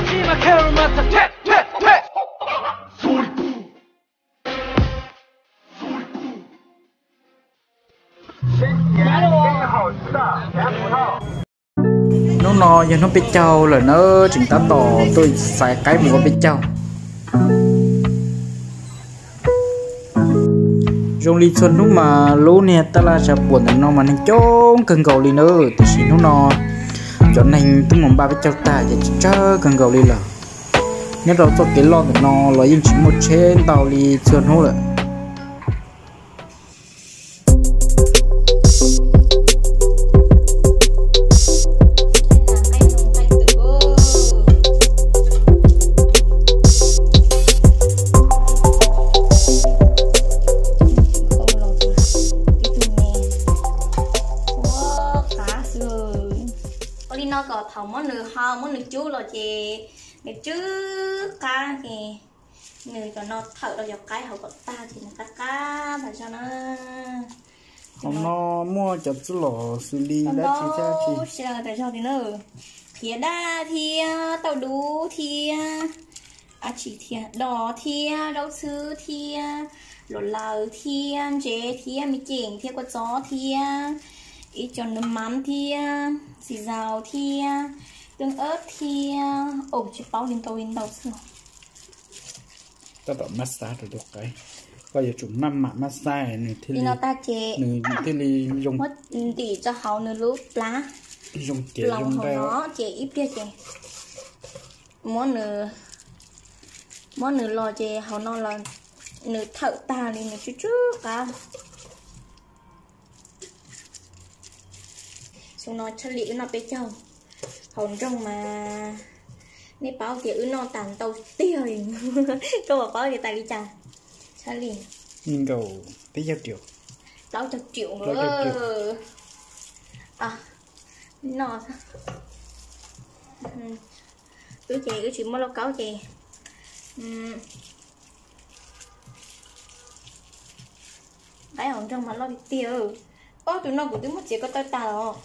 Hnub no yog hnub peb caug lawm na, tseem tab tom tuaj xaiv qaib mus ua peb caug. Zoo li txhua hnub mas lub niag taj laj tsav puam ntawm no mas neeg coob kawg nkaus li na, tiam sis hnub no cov neeg twb mus npaj peb caug tag ces tsawg kawg nkaus li lawm. Nyob rau txoj kev loj ntawm no los yeej tsis muaj tsheb ntau li txhua hnub lawm. Ua li no kom thaum muab nws hau muab nws cub los ces nws tsw qab ces nws cov no thawm rau cov qaib hauv kom tag ces nws qab qab tas zog na. Hauv no muaj cov txuj lom xws li dab tsi thiab dab tsi. Qhiav daj thiab tauj dub thiab dab tsi thiab, dos thiab zaub txhwb thiab luam laws thiab ntsev thiab me ceem thiab kua txob thiab ib co nws mab thiab xis zaus thiab tooj ab thiab, tsis paub li ntau li ntau xwb. Tab tom mab xab rau tus qaib, koj yuav tsum maj mam mab xab nws thiaj li, nws thiaj li zoo. Ntim rau hauv nws lub plab, zoo cev zoo nqaij no ces ib pliag ces muab nws, muab nws los ces hauv no los nws thawm tag li nws tsw tsw qab. Xyoo no tshaj li wb noj peb caug hauv nroog mas nej paub tias wb noj tas ntau tiag li. Koj puas paub tias tas li cas? Tshaj li nkaum peb caug riam, plaub caug riam nkaus. Noj wb ces wb tsis muaj lauj kaub ces qaib hauv nroog mas loj tiag tiag. Ob tug no kuv twb muab txiav ko taw tas los.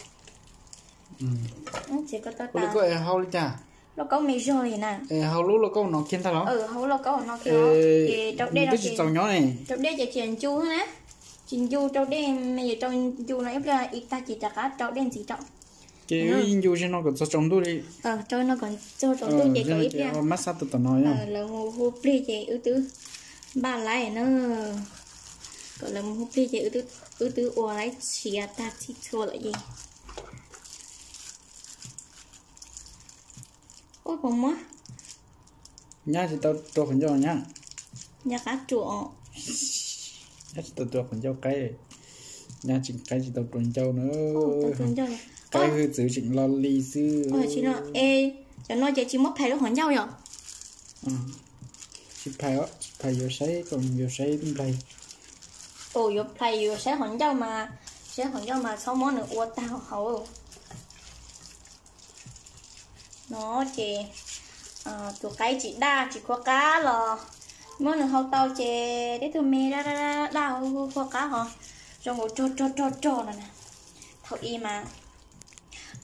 Txiav ko taw tas. Koj es hau li cas? Lauj kaub me zog li na. Es hau lub lauj kaub no kiag ntag los? Hau lub lauj kaub no kiag. Ces rau dej twb tsis txaus nyob ne. Rau dej ces tsis ncu na. Tsis ncu rau dej me es rau ncu no ib pliag ib tag ces rov qab rau dej ntxiv rau. Ces wb ncu ze no kom txog tsaus ntuj li. Rau no kom txog tsaus ntuj ces kom ib pliag mab xab tau tom no lawv mus hu plig ces wb twb npaj laib na. Kom lawv mus hu plig ces wb twb ua laib tshiav tag txhij txhua lawm ces. Ua puas muab? Nyab tsis tau rua qhov ncauj nyab. Nyab qab rua os. Nyab tsis tau rua qhov ncauj qaib. Nyab tsis qaib tsis tau rua ncauj na. Qaib hwj txwv tseem lo li xwb. Cov no ces tsis muab phais lub qhov ncauj yom? Tsis phais os, tsis phais yuav saib, yuav saib nplaig. Yuav phais yuav saib qhov ncauj mas, saib qhov ncauj mas txhob muab nws ua tag hauv. No ces tus qaib tsis daj tsis khuab qab los muab nws hau tau ces tej tug me daj daj daj hu hu khuab qab ho zoo nkaus rog rog rog rog no na. Thaum ub mas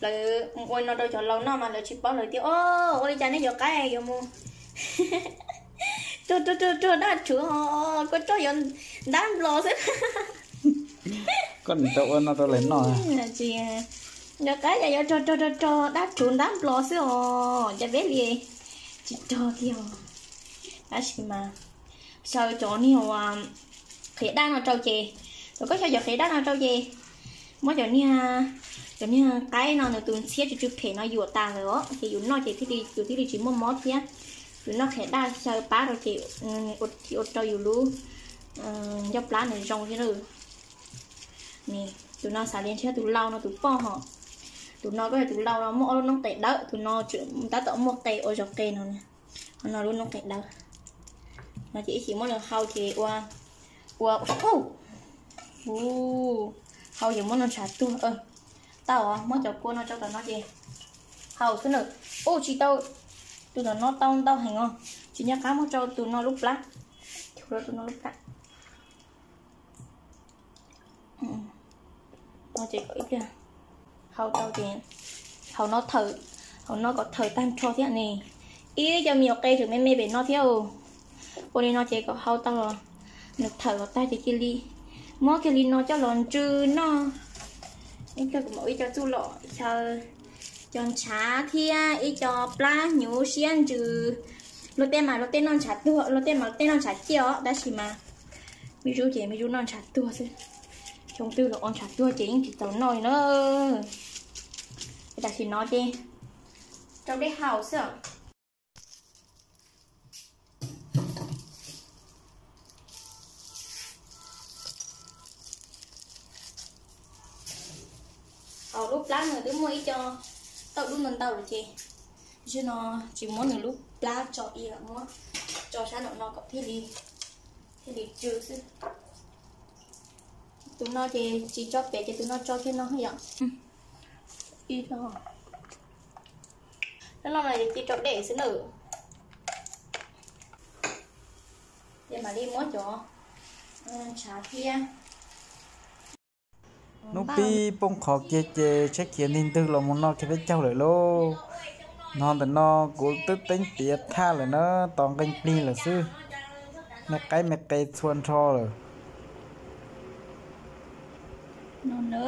lawv ua no rau cov laus noj mas lawv tsis paub lawv tias o ua li cas nej cov qaib yuav mus rog rog rog rog daj rhuv ho kua rog yuav ntab nplos xwb. Koj nim tau ua no rau lawv noj. Cov qaib cas yuav rog rog rog rog daj rhuv ntab nplos xwb os, cas peb li tsis rog kiag. Tab sis mas xyaw cov niag uas qhiav daj no rau ces, cov koj xyaw cov qhiav daj no rau ces muab cov niag, cov niag qaib no nws tus ntxhiab tsw tsw phem no yuam tas lawm os, ces yus noj ces thiaj li, yus thiaj li tsis muaj mob thiab. Yus noj qhiav daj xyaw pab rau ces ua rau yus lub ncauj plab nws zoo thiab. Tus no xav li ntshe tus lau no tus poj ho. Tus no koj yog tus lau no muaj ob lub noob qes dawb, tus no tab tom muaj qe ua zog qe no. Ho no lub noob qes dawb. No ces ib chim muab nws hau ces ua, ua, hau ces muab nws ntshav tuag. Tau, muab cov kua no rau tom no ces hau xwb na. Ub tsis tau, tus tom no tau ntau heev os, tsis nco qab muab rau tus no lub plab. Tus no lub plab. Ces kom ib pliag hau tau ces hau no thawm, hau no kom thawm tag nrho thiab ne. Ib cov me nyuam qe tseem me me pem no thiab. Ua li no ces kom hau tau los nws thawm los tag ces cia li muab kiag li no coj los ntsw noj. Ib co kuv mam ua ib co txuj lom xyaw, cov ntshav thiab ib co plab hnyuv siab ntsws. Luag tej mas luag tej noj ntshav tuag, luag tej mas luag tej noj ntshav ciaj os, tab sis mas me Zub ces me Zub noj ntshav tuag xwb. Xyoo twg los ua ntshav tuag ces yeej tsis txaus noj li na. Tam sim no ces rau dej haus xwb. Hauv lub plab no twb muaj ib co tauj dub ntau ntau lawm ces, zaum no tsis muab nws lub plab tso ib, muab tso sab nraum no kom thiaj li, thiaj li tsw xwb. Tus no ces tsis tso pem ces tus no tso kiag no yom. Ib no, no no ces cia rau dej xwb na. Ces mam li muab cov ntshav thiab. Hnub pib poob qho kiag ces tsheb khiav ntig ntwg los mus noj kiag peb caug lawm lauj. No ntawm no kuv twb teeb tiav thaj lawm na, tos nqee plig lawm xwb. Me qaib me qe txhua nrho lawm. No na,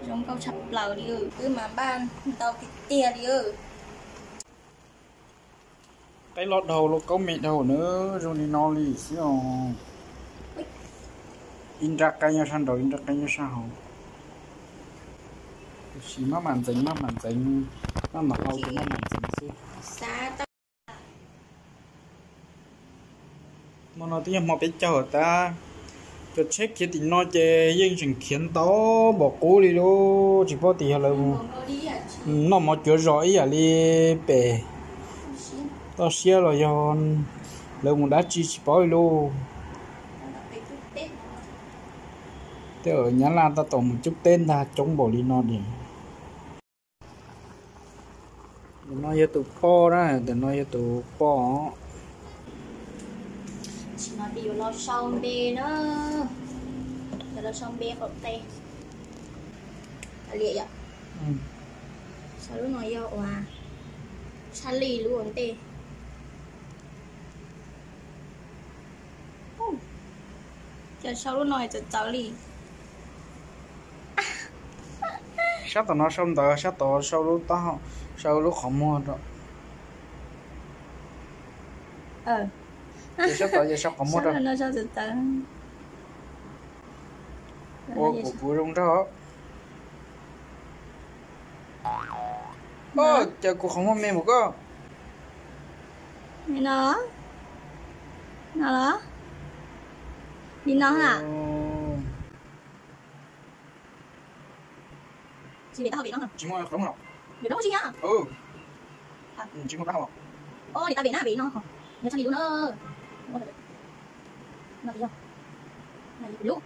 zoo nkauj tshaj plaws li, wb mas npaj ntau tiag tiag li. Qaib loj dhau, lauj kaub me dhau na, zoo li no li xwb os. Ib nrab qaib nyob sab nraud, ib nrab qaib nyob sab hauv. Tiam sis maj mam ntxeev, maj mam ntxeev, maj mam hau ces maj mam ntxeev xwb. Hmo no twb yog hmo peb caug tas, cov tsheb khiav tim no ces yeej tseem khiav ntau npaum qub li lauj, tsis paub tias yog lawv mus noj mov cuav zos ib yam li pem toj siab los yog lawv mus dab tsi tsis paub li lauj. Tej Nyab Laj tab tom mus coob teb ntag, coob npaum li no li. Ntawm no yog tus poj na, ntawm no yog tus poj. Tam sim no ces yuav los sau npe na, yuav los sau npe qaum qe. Liam yom. Sau lub no yog ua Charlie lub ua ntej. Cas sau lub no txawv txawv li. Sab tom no sau ntawv, sab tod sau lub taub hau, sau lub qhov muag rau. Ces sab tod ces sau qhov muag rau. Ua kuv kuv zoo nraug. Cas kuv qhov muag me mus koj. Li no, no los, li no na. Tsis muaj qhov muag los? Tsis muaj qhov muag. Tsis muaj qhov muag. Oj, li tas vim na, vim no, yog txhaj li lub na. No yog, no yog lub.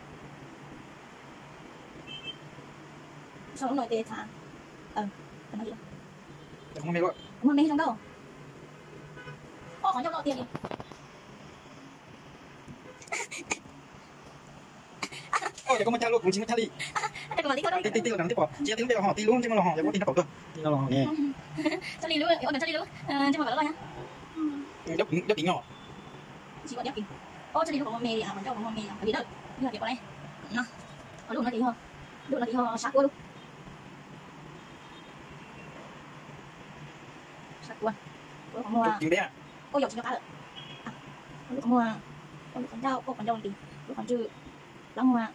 Sau lub no ces txhav. Qhov muag me, qhov muag me zoo nkauj. Oj, qhov ncauj loj tiag li. Oj, ces koj muaj caj luaj, kuv tsis muaj caj li. Tij tij los, tij pom, tsis yog tij lub npe los ho, tij lub ntsej muag los ho, yog muab tij nrab kaum tuag, tij no los ho. Txhaj li lub, txhaj li lub ntsej muag los loj thiab. Dab kis nyob. Tsis ua dab kis. Oj, txhaj li lub qhov muag me li, qhov ncauj qhov muag me li, li dawb, yog tias ua li no, lub no ces yog, lub no ces yog sab kuab lub. Sab kuab, kuab lub qhov muag. Oj, yog tsis nco qab lawm. Lub qhov muag, lub qhov ncauj, lub qhov ncauj li, lub qhov ntswg, lub muag.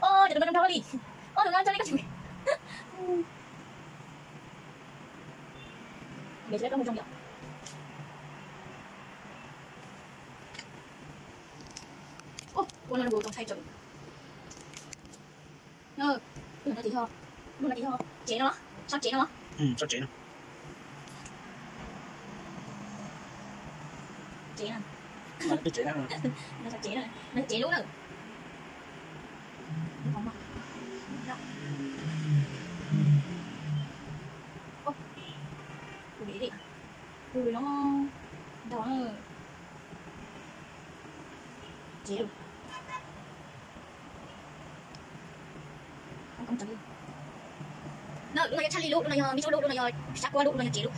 Oj, cov tus no zoo nraug li. Oj, tus no zoo li koj tsis. Npe tsis lab koj mus zoo yom. Ua no zoo txaus ntshai tseem. Lub no ces yog, lub no ces yog tsev no los? Sab tsev no los? Sab tsev no. Tsev no. Sab tsev no, no tsev lub na. Ua li no nrau na. Tsev lub. No, lub no yog Tshaj Li lub, lub no yog Mib Tsuab lub, lub no yog Sab Kuab lub, lub no yog Tsev lub.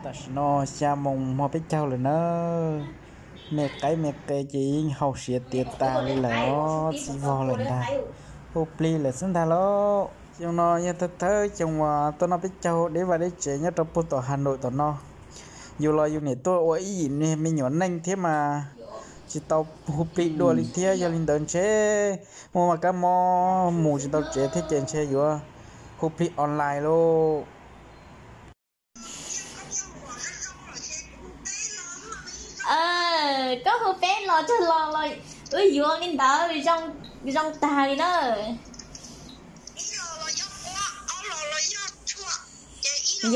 Tam sim no xya moos hmo peb caug lawm na. Me qaib me qe ces yeej haus siav tiav tas li lawm os, txiv vog lawm ntag. Hu plig lawm xwb ntag lauj. Xyoo no yog thawj thawj xyoo uas tuaj noj peb caug deb vaj deb tsev nyob rau puag tom Has Nuam tom no. Yus los yus niam tuaj ua ib yim niag me nyuam neej thiab mas tsis tau hu plig dua li thiab, yog li ntawd ntshe muaj kab mob mus tsis tau tsev thiab ces ntshe yuav hu plig online lauj. Koj hu peb los tag los los wb yuav li ntawd zoo tag li na.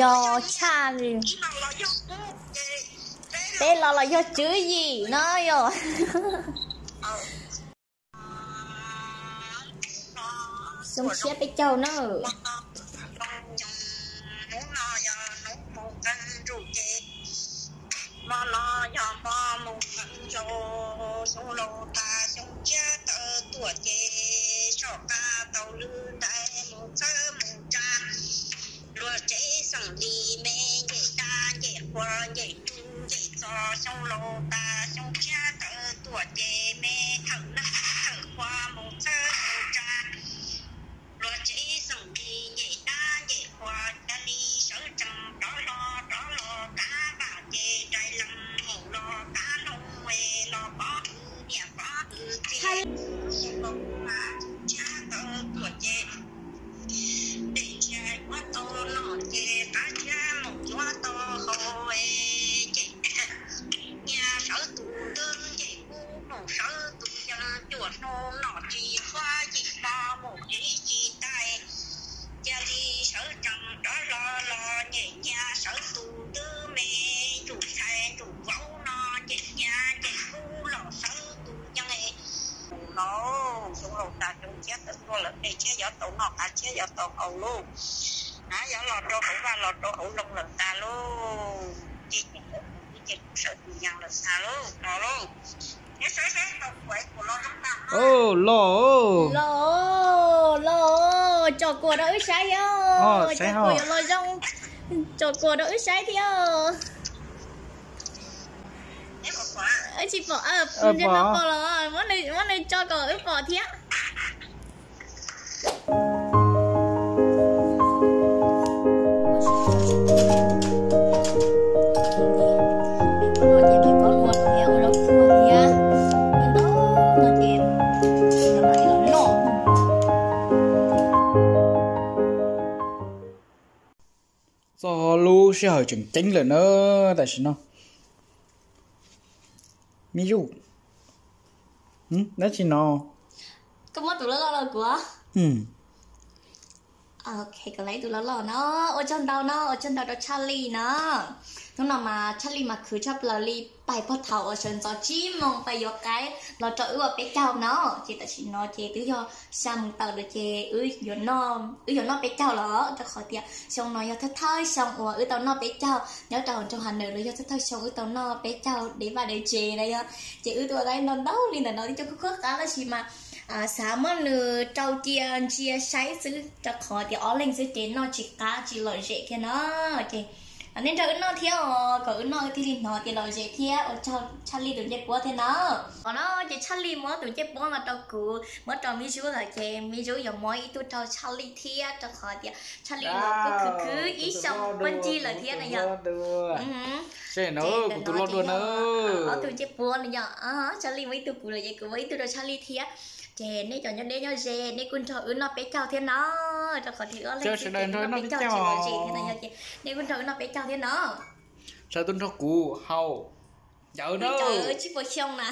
Yog tshaj li. Peb los los yog tswv yim no yog. Xyoo tshiab peb caug na. Hmo no yog hmo mus qeeb zaus, xyoo laus tas xyoo tshiab tawm tuaj ces soj qab tau lwm ntais mus txawb mus tsa. Luag tsev xeem li me ncej dab ncej qhua ncej tub ncej txos, xyoo laus tas xyoo tshiab tawm tuaj ces me thawm nab thawm qhua mus txawb mus tsa. Luag tsev xeem li ncej dab ncej qhua, cia li sawv tsees rov hlo rov los qab vam ces rais lees mus los qab loog los pov hwm niam pov hwm txiv. Xyoo laus tas xyoo tshiab tawm tuaj ces ncej ntshia yuav tau noj ces qab tshiab mus yuav tau haus ces nyias sawv tus ntwb ncej kub mus sawv tus yees, cuaj hnub noj tsis huab yim hmo mus tsev tsis tau. Cia li sawv tsees rov hlo los ncej nyias sawv tus ntwb me, ntsum ntxhais ntsum vauv no ncej nyias ncej kub los sawv tus yees. Tus no xyoo laus tas xyoo tshiab tawm tuaj lawm, ncej tshiab yuav tau noj qab tshiab yuav tau haus lauj. Yuav los rau hauv vaj los rau hauv loog lawm tas lauj. Ces ncej kuv ces kuv sawv tus yees lawm tas lauj no lauj. Los, los, tso kuas rau wb saib thiab. Tso kuas rau wb saib thiab. Wb tsis pom, ntshe no pom los muab nws tso kom wb pom thiab. Txog lub sij hawm tseem ceeb lawm na, tam sim no. Me yuj, dab tsi no? Koj muab tus loj loj los kuv. Ok, koj lawv tus loj loj no. Ua tsaug ntau no, ua tsaug ntau rau Tshaj Lij no. Hnub no mas Tshaj Lij mas khwv tshaj plaws li, pais puag thaum uas sawv ntxov tsib moos pais yuav qaib los rau wb ua peb caug no. Ces tam sim no ces twb yog xya moos tawm lawm ces wb yuav noj, wb yuav noj peb caug los, rau qhov tias xyoo no yog thawj thawj xyoo uas wb tau noj peb caug nyob rau hauv nroog Has Nuam, los yog thawj thawj xyoo wb tau noj peb caug dev vaj dev tsev na yog. Ces wb tuaj ua qaib ntau ntau li ntawm no twb cov khuab khuab qab tab sis mas xav muab nws rau cia ntsia saib xwb, rau qhov tias ob leeg xwb ces noj tsis qab tsis lom zem thiab no. Ces nej nrog wb noj thiab os, kom wb noj wb thiaj li hnov tias lom zem thiab. Ua tsaug Tshaj Lij tus ncej puab thiab na. Qhov no ces Tshaj Lij muab tus ncej puab no rau kuv, muab rau Me Zub lawm ces Me Zub yuav muab ib tug rau Tshaj Lij thiab, rau qhov tias Tshaj Lij los kuj khwv khwv ib xyoo puag ncig lawm thiab na yog. Ces ntawm no kuv tus loj dua na, ob tug ncej puab no yog Tshaj Lij muab ib tug kuv lawm ces kuv muab ib tug rau Tshaj Lij thiab. Ces nej cov nyob deb nyob ze nej kuj nrog wb noj peb caug thiab no, rau qhov tias wb ob leeg xwb ces noj peb caug tsis lom zem thiab no yog, ces nej kuj nrog wb noj peb caug thiab no. Sawv daws nrog kuv haus cawv na. Tsib puas xyoo na.